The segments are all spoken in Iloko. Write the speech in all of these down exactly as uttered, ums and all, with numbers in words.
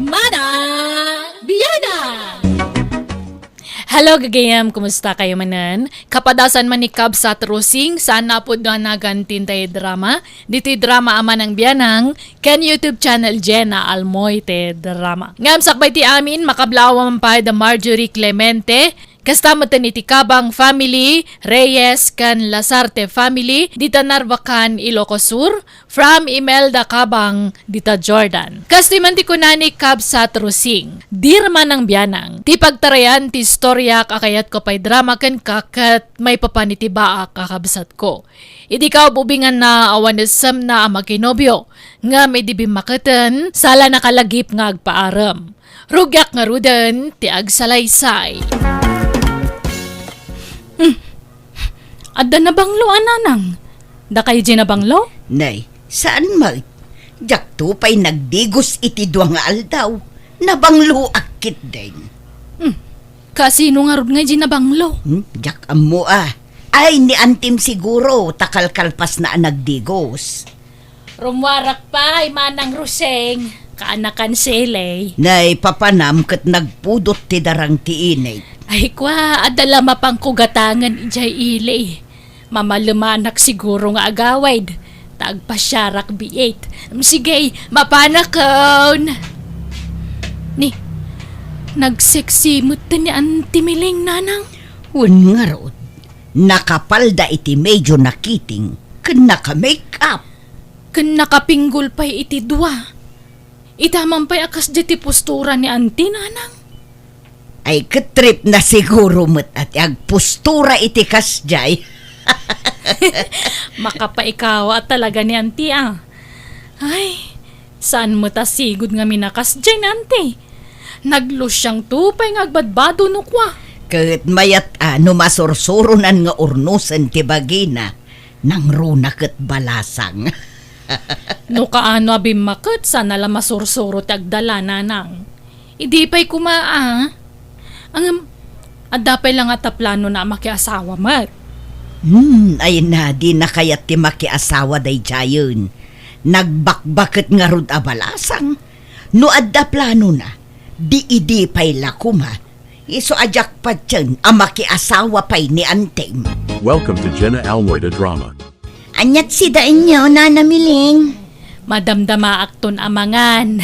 Manang Bianang! Hello, gagayam. Kumusta kayo manen? Kapadasan man ni Kabsat Rosing, saan na pud nga nagan tintay drama. Dito'y drama a Manang Bianang, ken YouTube channel Jenna Almoite Drama. Ngem sakbay ti amin, makablawa man pay da Marjorie Clemente, kasta met iti Kabang family, Reyes ken Lasarte family, dita Narvacan, Ilocos Sur, from Imelda Kabang, dita Jordan. Kastoy man ti kuna ni Kabsat Rosing, Dear Manang Bianang, ti pagtarayan ti istoriak a kayatko pay drama kenka ket maipapan iti baak a kabsatko. Idi kaububinganna awan essemna a makinobio, ngem idi bimmaketen, sala nakalagip nga agpaarem. Rugiak ngaruden ti agsalaysay. Hmm. Adda nabanglo a nanang. Dakayo diay nabanglo? Nay, saan met? Diakto pay nagdigos iti dua nga aldaw. Nabangloak ketdin. Hmm. Kasino ngarud nga diay nabanglo? Hmm? Diak ammo a. Ay, ni antim siguro, ta kalkalpasna a nagdigos. Rummuarak pay, Manang Rosing, kaanakan silay. Nay, papanam ket nagpudot ti darang ti init. Ay, kua, adda la mapangko gatangen idiay ili. Mamalemanak siguro nga agawid, ta agpasiarak biit. Sige, mapanakon. Ni, nagseksi met ni Auntie Miling, nanang? Wen ngarud, nakapalda iti medyo nakiting, ken naka-make up. Ken nakapinggol pay iti dua. Ita man pay a kasdiay ti postura ni Auntie, nanang? Ay, ket tripna siguro met a ti agpostura iti kasdiay. Makapaikawa talaga ni Auntie, a. Ay, saan met a sigud nga minakasdiay ni Auntie. Naglusiangto pay nga agbadbado no kua. Ket mayat a no masursuronan nga urnosen ti bagina, nangruna ket balasang. No kaano a bimmaket, saan a la masursuro ti agdala, nanang. Idi pay koma, a. Ngem, adda pay la ngata planona a makiasawa met. Hmm, ay na, dina kayat ti makiasawa daydiayen. Nagbakbaket ngarud a balasang. No adda planona, di idi pay la koma. Isu a diak patien a makiasawa pay ni Auntie. Welcome to Jenna Almoy the Drama. Aniat sidaenyo, Nana Miling? Madamdamaakton a mangan.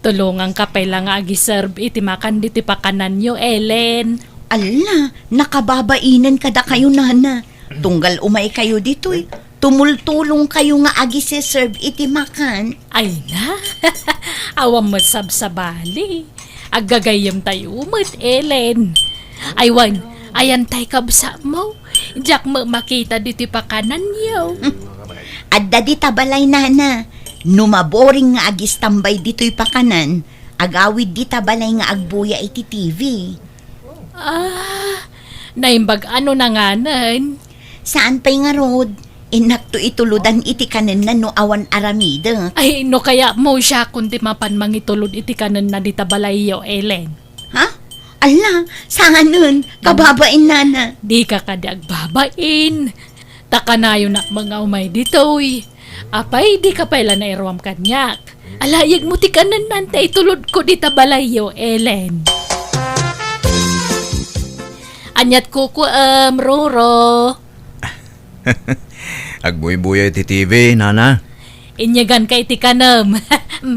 Tulonganka pay la nga agiserve iti makan ditoy pakananyo, Ellen. Alla, nakababainen kadakayo, Nana. Tunggal umaykayo ditoy, tumultulongkayo nga agiseserve iti makan. Ay na, awan met sabsabali. Aggagayyemtayo met, Ellen. Ay wen, ayan tay kabsatmo. Diak met makita ditoy pakananyo. Adda dita balay, Nana. No maboring nga agistambay ditoy pakanan, agawid dita balay nga agbuya iti T V. Ah, naimbag-ano nanganen? Saan pay ngarud? Innakto itulodan iti kanenna no awan aramidek. Ay, no kayatmo, siakon ti mapan mangitulod iti kanenna dita balayyo, Ellen. Ha? Alla, saanen? Kababain, Nana. Dika kadi agbabain. Ta kanayonak met nga umay ditoy. Apay, dika pay la nairuam kaniak. Alayegmo ti kanennan ta itulodko dita balayyo, Ellen. Aniat kukuem, Roro? Agbuybuya iti T V, Nana. Inyeganka iti kanem.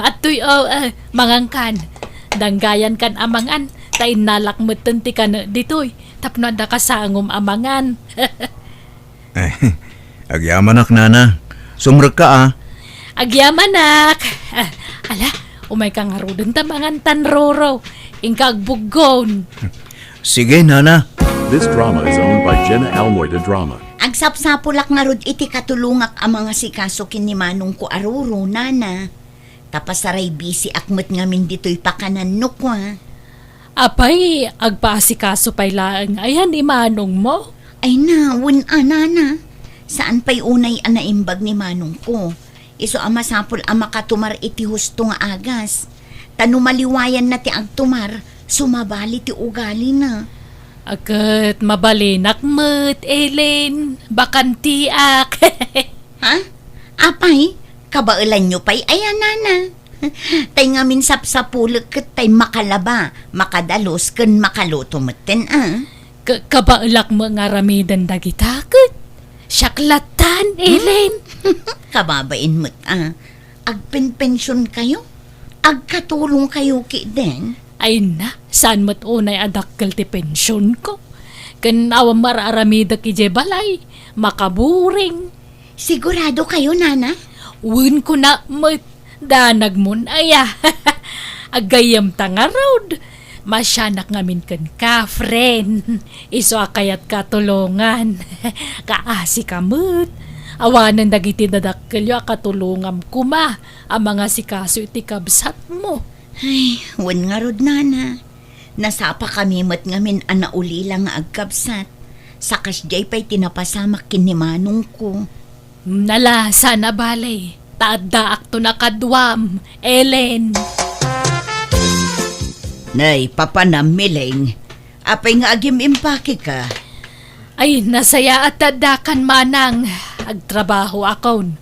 Adtoy, o, a, mangankan. Danggayankan a mangan, ta innalak metten ti kane ditoy tapno adda kasangom a mangan. Ay, agyamanak, Nana. Sumrekka, a. Agyamanak. A, ala, umayka ngaruden ta mangan tan, Roro. Inka agbuggon. Sige, Nana. This drama is owned by Jenna Almoy de Drama. Agsapsapulak ngarud iti katulongak a mangasikaso ken ni manongko a Roro, Nana. Ta pasaray bisiak met ngamin ditoy pakanan no kua. Apay, agpaasikaso pay laeng ayan ni manongmo? Ay na, wen a, Nana. Saan pay unay a naimbag ni manongko. Isu a masapul a makatumar iti husto nga agas. Ta no maliwayanna ti agtumar, sumabali ti ugalina. A ket mabalinak met, Ellen. Bakantiak. Ha? Apay, kabaelanyo pay aya, Nana? Tay ngamin sapsapulek ket tay makalaba, makadalus, ken makaluto metten, a. Ka-, kabaelak met nga aramiden dagita ket siak lattan, Ellen. Kababain met, a. Agpenpension kayo? Agkatulong kayo ki den? Ay na, saan met unay a dakkel ti pensionko. Ken awan mar-aramidek idiay balay, makaburing. Sigurado kayo, Nana? Wen kuna met, danagmon aya. Aggayyemta ngarud. Masianak ngamin kenka, friend. Isu a kayatka a tulongan. Kaasika met. Awanen dagiti dadakkelyo a katulongam koma a mangasikaso iti kabsatmo. Ay, wen ngarud, Nana. Nasapakami met ngamin a naulila nga agkabsat. Sa kasdiay pay ti napasamak ken ni manongko. Nala, saan a bale, ta addaakton a kaduam, Ellen. Nay, papanam, Miling. Apay nga agim-impakeka? Ay, nasayaat ta addakan, manang. Agtrabahoakon.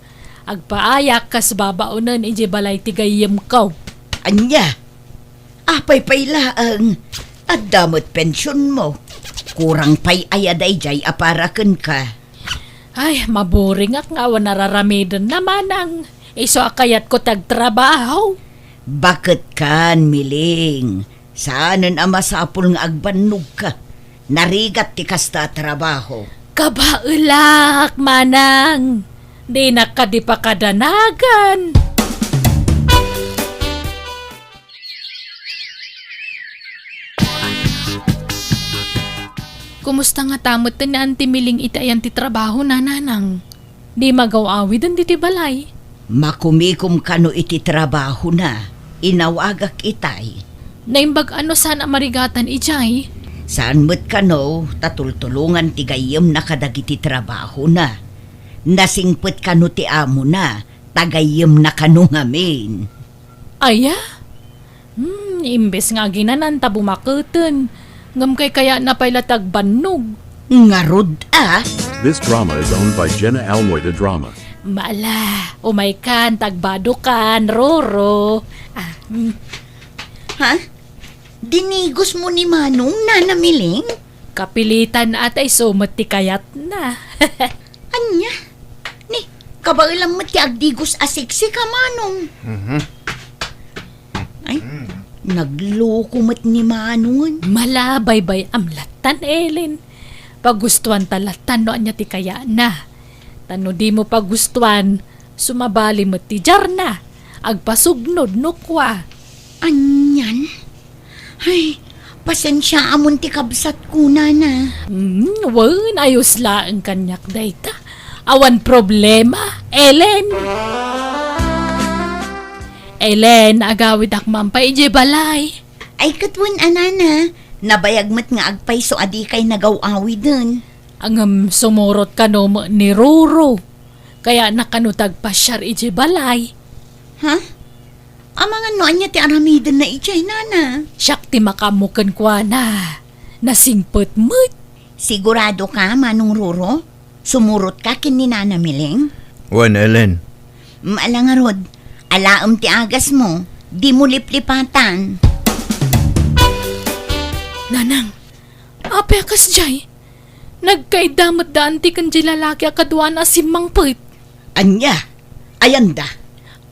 Agpaayak kas babaonen idiay balay ti gayyemko. Ania? Apay pay laeng, adda met pensionmo. Kurang pay aya daydiay a para kenka? Ay, maburingak nga awan a raramidenna, manang. Isu a kayatko ti agtrabaho. Baket kan, Miling. Saanen a masapul nga agbannogka. Narigat ti kasta a trabaho. Kabaelak, manang. Dinak kadi pakadanagan. Kumusta ngata met ni Auntie Miling iti ayan ti trabahona, nanang? Di magaw-awiden ditoy balay. Makumikom kano iti trabahona, inawagak itay. Naimbag a no saan a marigatan idiay? Saan met kano ta tultulongan ti gayyemna kadagiti trabahona. Nasingpet kano ti amona, ta gayyemna kano ngamin. Aya? Hmm, imbes nga aginanan ta bumaketen, ngem kaykayatna pay la ti agbannog. Ngarud a? This drama is owned by Jenna Almoy de Drama. Mala, umaykan, ta agbadokan, Roro. Ah, hmm. Ha? Dinigos mo ni Manong, Nana Miling? Kapilitan a ta isu met ti kayatna. Ania? Ni, kabaelam met ti agdigos a siksik a Manong. Mhm. Ay, nagloko met ni Manong. Mala, baybay-am lattan, Ellen. Pagustuanta lattan no ania ti kayatna. Ta no dimo pagustuan, sumabali met ti diarna. Agpasugnod no kua. Anian? Ay, pasensiaamon ti kabsatko, Nana. Hmm, wen, ayos laeng kaniak dayta. Awan problema, Ellen. Ellen, agawidak man pay idiay balay. Ay, ket wen a, Nana. Nabayag met nga agpayso a dikay nagaw-awiden. Ngem sumurot kano met ni Roro. Kayatna kano ti agpasiar idiay balay. Ha? Amangan no ania ti aramidenna idiay, Nana? Siak ti makaammo kenkuana. Nasingpet met. Sigurado ka, Manong Roro? Sumurot ka ken ni Nana Miling? Wen, Ellen. Ala ngarud, alaem ti agasmo. Dimo liplipatan. Nanang, apay a kasdiay? Nagkaidda met da Auntie ken di lalaki a kaduana a simmangpet. Ania? Ayanda?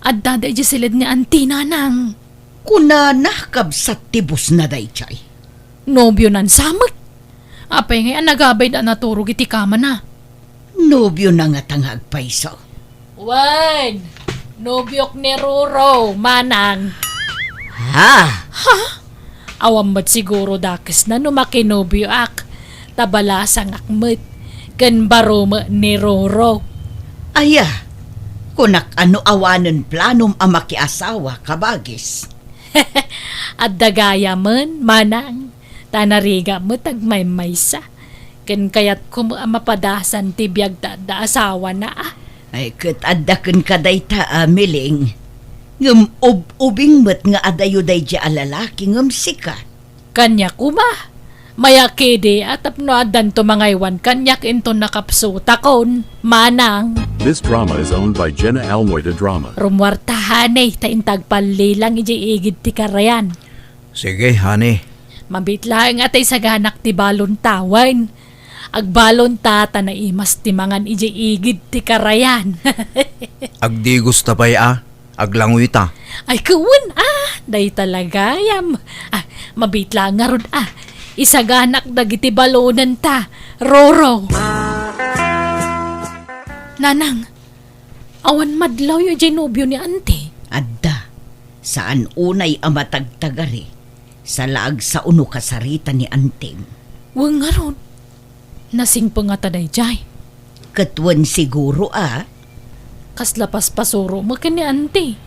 Addada idiay siled ni Auntie, Nanang. Kunana, kabsat ti bosna daydiay. Nobionan sa met. Apay ngay a nagabayda a naturog iti kamana? Nobiona ngata nga agpayso. Wen, nobiok ni Roro, Manang. Ha? Ha? Awan met siguro dakesna no makinobioak, ta balasangak met, ken baro met ni Roro. Aya, kunak a no awanen planom a makiasawa, kabagis. Adda gayamen, Manang, ta narigat met agmaymaysa. Ken kayatko met a mapadasan ti biag ta adda asawana, a. Ay, ket adda kenka dayta a, Miling. Ngem ub-ubing met nga adayo daydiay a lalaki ngem sika. Kaniak koma, Mayakidi a tapno addanto mangaywan kaniak inton nakapsutakon, manang. This drama is owned by Jenna Almoy de Drama. Rummuarta, honey, ta inta agpallilang idiay igid ti karayan. Sige, honey. Mabiit laeng a ta isaganak ti balonta, wen. Agbalonta ta naimas ti mangan idiay igid ti karayan. Agdigos ta pay a, aglanguyta. Ay, kawen a, dayta la gayam. Ah, mabiit laeng ngarud a. Isaganak dagiti balonenta, Roro. Nanang, awan madlawyo idiay nobio ni Auntie? Adda. Saan unay a matagtagari. Salaag sao no kasarita ni Auntie. Wen ngarud. Nasingpet ngata daydiay. Ket wen siguro a. Kasla paspasuro met ken ni Auntie.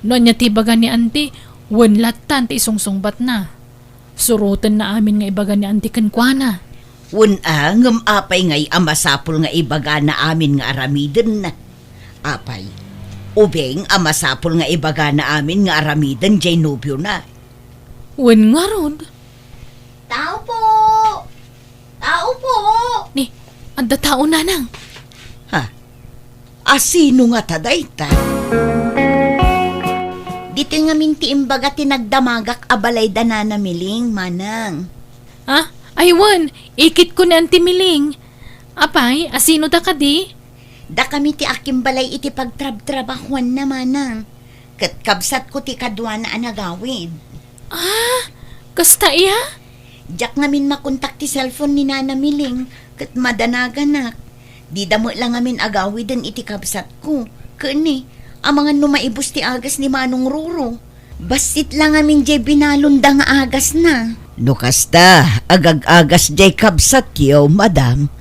No ania ti ibaga ni Auntie, wen lattan ti isungsungbatna. Surotenna amin nga ibaga ni Auntie kenkuana. Wen a, ngem apay ngay a masapul nga ibagana amin nga aramidenna? Apay, ubing a masapul nga ibagana amin nga aramiden jay nobiona? Wen ngarud. Tao po! Tao po! Ni, adda tao, nanang. Ha? Asino ngata dayta? Ditoy ngamin ti imbaga ti nagdamagak a balay da Nana Miling, manang. Ah, ay wen, ikitko ni Auntie Miling. Apay, asino da kadi? Dakami ti akimbalay iti pagtrabtrabahuanna, manang. Ket kabsatko ti kaduana a nagawid. Ah, kasta iya? Diak ngamin makontak ti cellphone ni Nana Miling, ket madanaganak. Dida met la ngamin agawiden iti kabsatko. Ket ni, amangan no maibus ti agas ni Manong Roro. Bassit la ngamin jay binalonda nga agasna. No kasta, agag-agas jay kabsatyo, madam.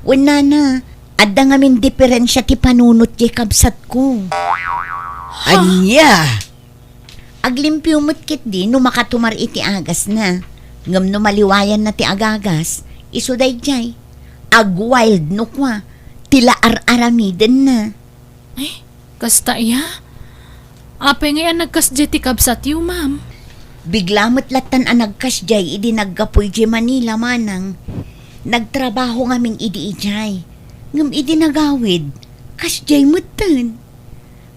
Wen nana, adda ngamin diferensia ti panunot jay kabsatko. Ha? Ania? Aglimpio met ketdi no makatumar iti agasna. Ngem no maliwayanna ti agagas, isu daydiay. Agwild no kua, ti la ar-aramidenna. Eh, kasta iya? Apay ngay a nagkasdiay ti kabsatyo, ma'am? Bigla met lattan a nagkasdiay idi naggapu idiay Manila, manang. Nagtrabaho ngamin idi idiay. Ngem idi nagawid, kasdiay metten.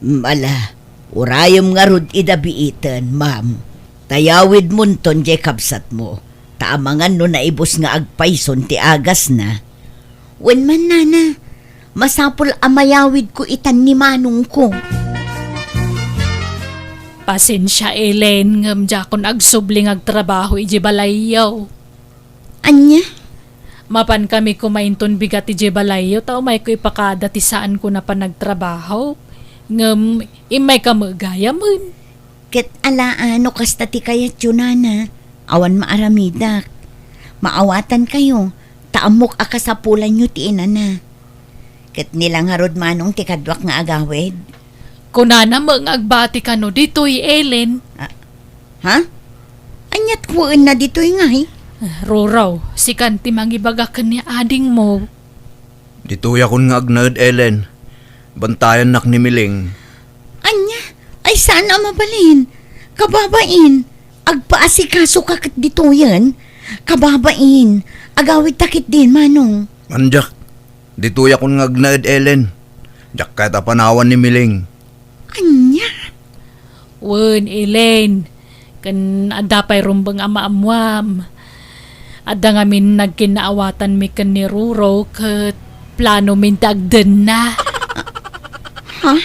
Ala, urayem ngarud ida biiten, ma'am. Ta yawidmonton jay kabsatmo, ta amangan no naibus nga agpayson ti agasna. Wen man, nana, masapul a mayawidko itan ni manongko. Pasensia, Ellen, ngem diakon agsubli nga agtrabaho idiay balayyo. Ania? Mapankami koma inton bigat idiay balayyo ta umayko ipakada ti saanko a panagtrabaho. Ngem immayka met gayamen. Ket ala a no kasta ti kayatyo, nana, awan maaramidak. Maawatankayo, ta ammok a kasapulanyo ti inana. Ket ni la ngarud manong ti kaduak nga agawid? Kunana met nga agbati kano ditoy, Ellen. Ah, ha? Aniat kuenna ditoy ngay? Ah, Roro, sikan ti mangibaga ken ni adingmo. Ditoyakon nga agnaed, Ellen. Bantayannak ni Miling. Ania? Ay, saan a mabalin. Kababain, agpaasikasoka ket ditoyen. Kababain, agawidta ketdin, manong. Ania? Ditoyakon nga agnaed, Ellen. Diak kayat a panawan ni Miling. Ania? Wen, Ellen, ken adda pay rumbeng a maammuam. Adda ngamin nagkinnaawatanmi ken ni Roro ket planomin ti agdenna. Ha?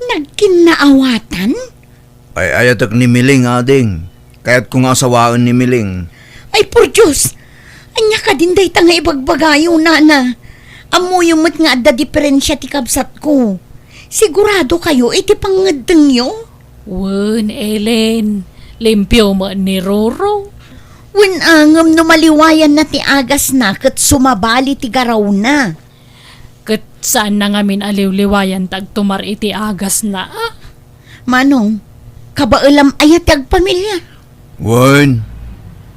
Nagkinnaawatan? Ay-ayatek ni Miling, ading. Kayatko nga asawaen ni Miling. Ay, por Dios! Ania kadin dayta nga ibagbagayo, nana? Ammoyo met nga adda diferensia ti kabsatko. Siguradokayo iti pangngeddengyo? Wen, Ellen, limpio met ni Roro. Wen a, ngem no maliwayanna ti agasna ket sumabali ti garawna. Ket saanna ngamin a liwliwayan ta agtumar iti agasna, a? Manong, kabaelam aya ti agpamilia? Wen,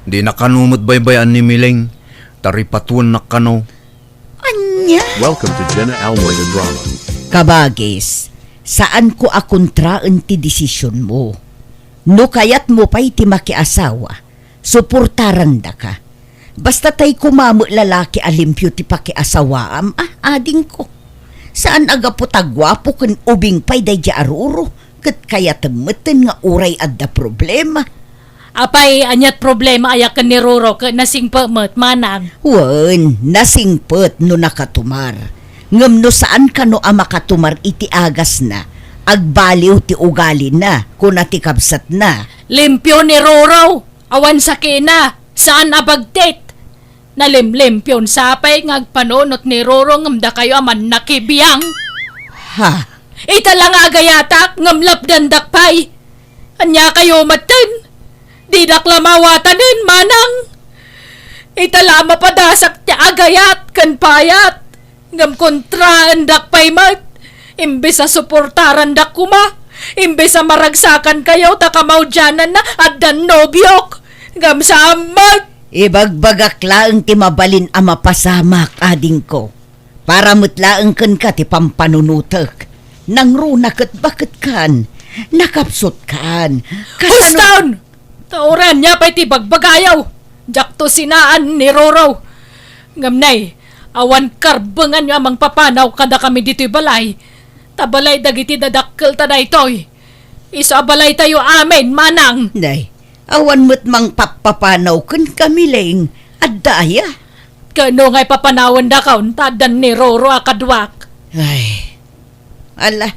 dina kano met baybay-an ni Miling, ta ripatuennak kano. Ania? Welcome to Jenna Almoy the Drama. Kabagis, saanko a kontraen ti desisionmo. No kayatmo pay ti makiasawa, Suportarandaka. Basta tay koma met lalaki a limpio ti pakiasawaam, a, adingko. Saan a gapu ta guapo ken ubing pay daydiay a Roro, ket kayatem metten nga uray adda problema. Apay, ania't problema aya ken ni Roro ket nasingpet met, manang? Wen, nasingpet no nakatumar. Ngem no saan kano a makatumar iti agasna, agbaliw ti ugalina, kuna ti kabsatna. Limpio ni Roro! Awan sakina, saan a bagtit. Nalimlimpion sapay nga agpanunot ni Roro ngem dakayo a mannakibiang. Ha? Ita la nga agayatak ngem lapdandak pay. Ania kayo metten? Didak la mawatanen, manang. Ita la a mapadasak ti agayat ken payat. Ngem kontraendak pay met. Imbes a suportarandak koma, imbes a maragsakan kayo ta kamaudiananna addan nobiok. Ngem saan met. Ibagbagak laeng ti mabalin a mapasamak, adingko. Para met laeng kenka ti pampanunotek. Nangruna ket baketkan. Nakapsutkan. Kasano Huston! Ta uray ania pay ti bagbagayo, diakto sinaan ni Roro. Ngem nay, awan karbenganyo a mangpapanaw kadakami ditoy balay. Ta balay dagiti dadakkel ta daytoy. Isu a balaytayo amin, manang. Nay, awan met mangpapapanaw kenka, Miling. Adda aya? Ket no nga ipapanawendakon ta addan ni Roro a kaduak. Ay, ala,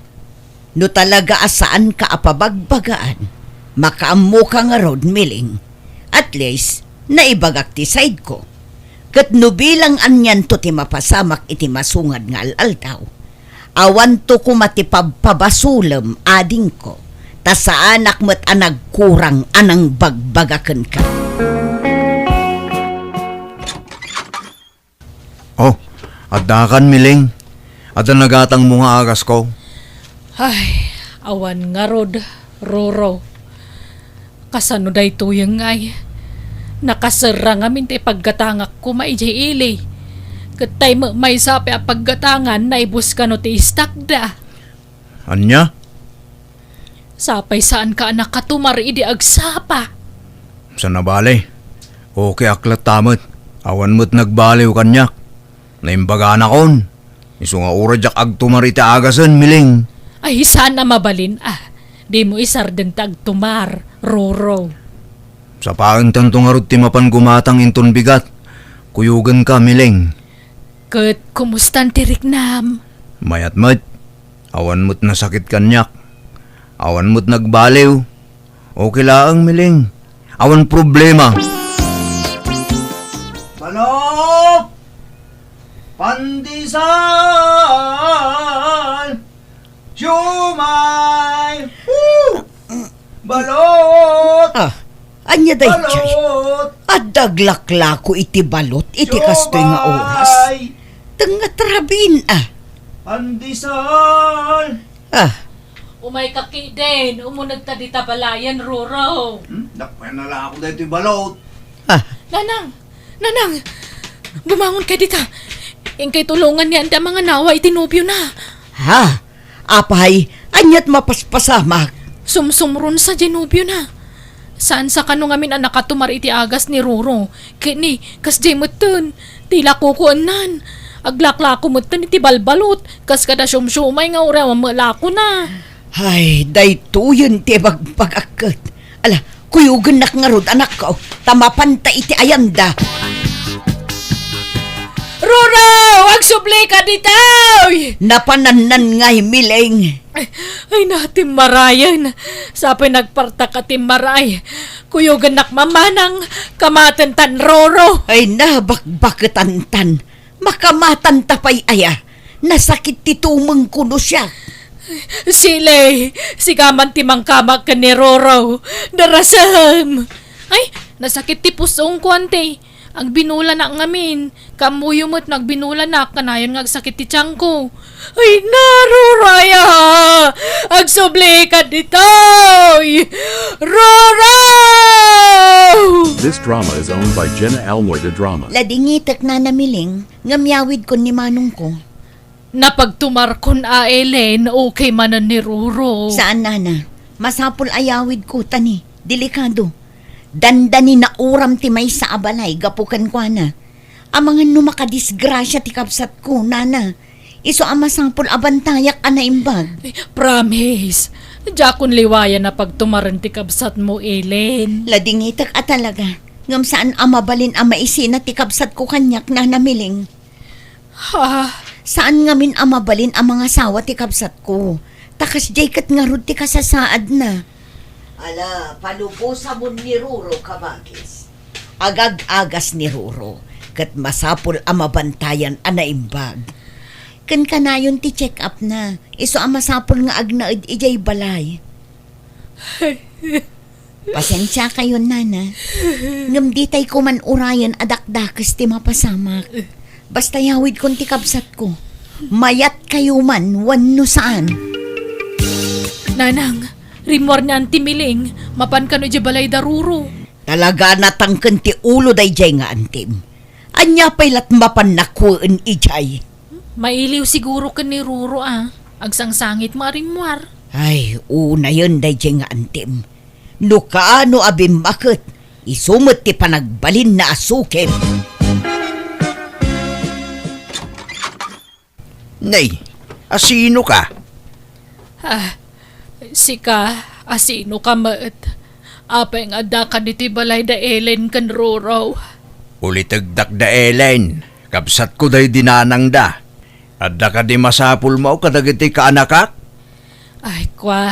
no talaga a saanka a pabagbagaan, makaammoka ngarud, Miling. At least, naibagak ti side ko. Ket no bilang anianto ti mapasamak iti masungad nga al-aldaw, awanto koma ti pabpabasolem, adingko, ta saanak met a nagkurang a nangbagbaga kenka. Oh, addakan, Miling. Adda nagatangmo nga agasko? Ay, awan ngarud, Roro. Kasano daytoyen ngay? Nakaserra ngamin ti paggatangak koma idiay ili. Ket tay met maysa pay a paggatangan, naibus kano ti istakda. Ania? Sapay saanka a nakatumar idi agsapa. Sana bale. Okay ak latta met. Awan met nagbaliw kaniak. Naimbaganakon. Isu nga uray diak agtumar iti agasen, Miling. Ay, saan a mabalin, ah. Dimo isardeng ta agtumar, Roro. Sapaentanto ngarud ti mapan gumatang inton bigat. Kuyogenka, Miling. Ket kumustan ti riknam? Mayat met. Awan met nasakit kaniak. Awan met nagbaliw. Okay laeng, Miling. Awan problema. Balot! Pandesal! Siomay! Woo! Balot! Ah, ania daydiay? Balot! Adda aglaklako iti balot iti kastoy nga oras. Siomay! Tengnga ti rabiin, ah. Pandesal! Ah. Umayka ketdin, umunegta dita balayen, Roro. Hmm? Dakpay na la ako daytoy balot. Ah. Nanang! Nanang! Bumangon kay dita. Inkay tulongan ni Andi a manganawa iti nobiona. Ha? Apay, ania't mapaspasamak? Sumsumron sa diay nobiona. Saan sa kano ngamin a nakatumar iti agas ni Roro. Ket ni, kasdiay metten, ti la kukuennan. Aglaklako metten iti balbalot, kas kada siomsiomay nga uray awan met lakona. Ay, daytoyen ti ibagbagak ket. Ala, kuyogennak ngarud, anakko, ta mapanta iti ayanda. Roro! Agsublika ditoy! Napanannan ngay, Miling. Ay, ay na, timmarayen. Sapay nagpartak a timmaray. Kuyogennak, manang, kamatentan, Roro. Ay na, bakbaketantan. Makamatanta pay aya? Nasakit ti tumengko no siak. Sile, sika man ti mangkamak ken ni Roro. Darasem! Ay, nasakit ti pusongko, ante. Agbinulanak ngamin. Kaammoyo met no agbinulanak, kanayon nga agsakit ti tiangko. Ay, naruraya! Agsublika ditoy! Roro! This drama is owned by Jenna Almoy de Drama. Ladingitek, Nana Miling, ngem yawidkon ni manongko. Napagtumarkon a, Ellen, okay manen ni Roro. Saan, Nana. Masapul a yawidko, ta ni, delikado. Dandani nauram ti maysa a balay gapu kenkuana. Amangan no makadisgrasia ti kabsatko, nana. Isu a masapul a bantayak a naimbag. Promise, diakon liwayan a pagtumaren ti kabsatmo, Ellen. Ladingitek a talaga. Ngem saan a mabalin a maisina ti kabsatko kaniak, Nana Miling. Ha? Saan ngamin a mabalin a mangasawa ti kabsatko. Ta kasdiay ket ngarud ti kasasaadna. Ala, palubosamon ni Ruro, kabagis. Agag-agas ni Ruro, ket masapul a mabantayan a naimbag. Ken kanayon ti check-up na, isu a masapul nga agnaed idiay balay. Pasensiakayon, nana. Ngem ditay koman urayen a dakdakes ti mapasamak. Basta yawidkon ti kabsatko. Mayatkayo man wenno saan. Nanang, rimmuar ni Auntie Miling, mapan kano idiay balay da Ruro. Talaga natangken ti ulo daydiay nga antim. Ania pay lat mapan nakueen idiay? Mailiw siguro ken ni Ruro a. Agsangsangit marimmuar. Ay, unayen daydiay nga antim. No kaano a bimmaket, isu met ti panagbalinna a sukim. Nay, asino ka? Ah, sika, asino ka met? Apay nga adda ka ditoy balay da Ellen ken Roro? Ulitegdak da Ellen, kabsatko daydi nanangda. Adda kadi masapulmo kadagiti kaanakak? Ay, kwa,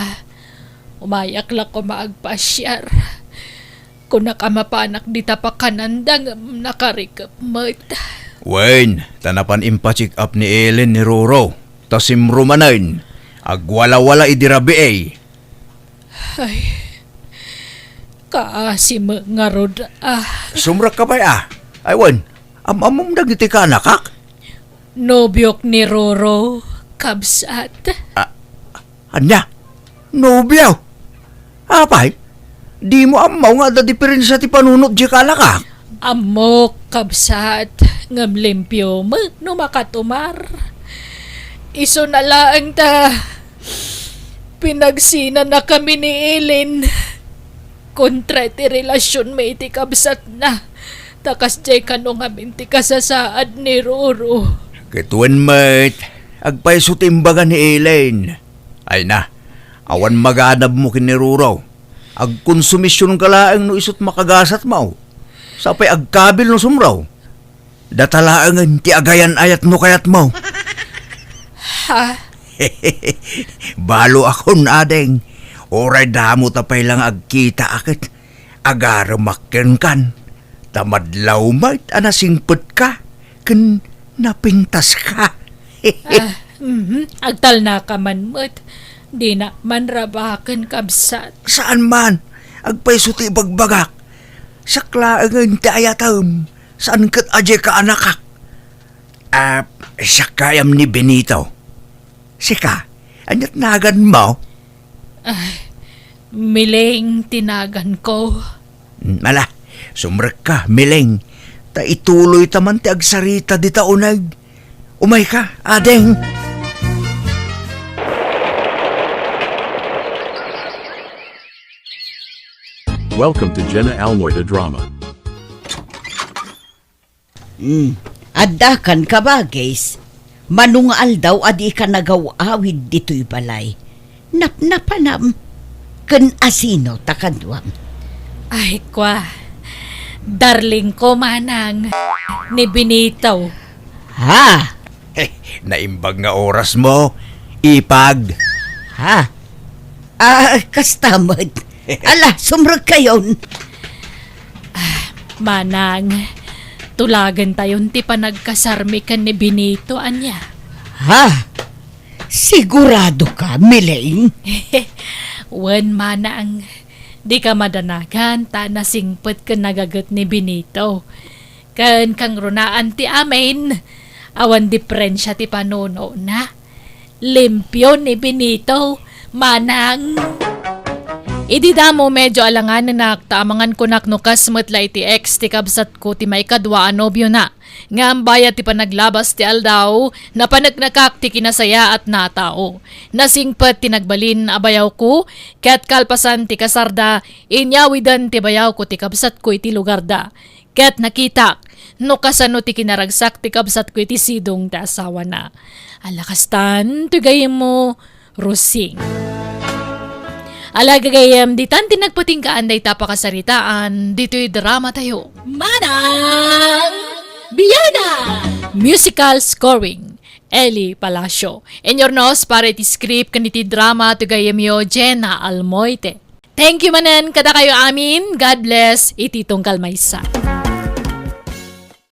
umayak la koma agpasiar. Kunak a mapanak dita pakananda ngem nakarikep met. Wen, ta napan impacheck-up ni Ellen ni Roro. Ta simro manen, agwalawala idi rabii. Ay, kaasi met ngarud a. Sumrekka pay a. Ay wen, am-ammom dagiti kaanakak? Nobiok ni Roro, kabsat. A-, ania? Nobio? Apay? Dimo ammo nga adda diferensia ti panunot diay kaanakak? Ammok, kabsat, ngem limpio met no makatumar. Isuna laeng ta pinagsinanakami ni Ellen. Kontra ti relasionmi iti kabsatna, ta kasdiay kano ngamin ti kasasaad ni Roro. Ket wen met, agpayso ti imbaga ni Ellen. Ay na, awan maganabmo ken ni Roro. Agkonsumisionka laeng no isut makagasatmo. Sapay agkabil no sumro. Data laengen ti agayan-ayat no kayatmo. Ha? Baloakon, ading. Uray damo ta pay la nga agkitaak ket agaremak kenkan. Ta madlaw met a nasingpetka ken napintaska. Ah, mhm. Agtalnaka man met. Dinak man rabaken, kabsat. Saan man. Agpayso ti ibagbagak. Siak laengen ti ayatem. Saan ket a diay kaanakak. Ah, siak gayam ni Benito. Sika, ania't naganmo? Ay, Miling ti naganko. Mm, ala, sumrekka, Miling. Ta ituloyta man ti agsarita dita uneg. Umayka, ading. Welcome to Jenna Almoy the Drama. Hmm. Addakan, kabagis, mano nga aldaw a dika nagaw-awid ditoy balay. Napnapanam ken asino ta kaduam? Ay, kwa, darling ko, manang, ni Benito. Ha? Eh, naimbag nga orasmo, ipag. Ha? Ah, kasta met. Ala, sumrekkayon. Ah, manang, tulagentayon ti panagkasarmi ken ni Benito, ania? Ha? Sigurado ka, Miling? Wen, manang. Dika madanagan ta nasingpet ken nagaget ni Benito. Ken kangrunaan ti amin, awan diferensia ti panunotna. Limpio ni Benito, manang. Idi damo, medyo alanganenak ta amangan kunak no kas met la iti ex ti kabsatko ti maikadua a nobiona. Ngem bayat ti panaglabas ti aldaw, napaneknekak ti kinasayaatna a tao. Nasingpet ti nagbalin a bayawko, ket kalpasan ti kasarda, inyawiden ti bayawko ti kabsatko iti lugarda. Ket nakitak no kasano ti kinaragsak ti kabsatko iti sidong ti asawana. Ala kastan, ti gayyemmo, Rosing. Ala gagayyem, ditan ti nagpatinggaan dayta pakasaritaan, ditoy drama tayo. Manang Biana! Musical scoring, Eli Palacio. Inyornos para iti script ken iti drama ti gayyemyo, Jenna Almoite. Thank you manen kadakayo amin. God bless iti tunggal maysa.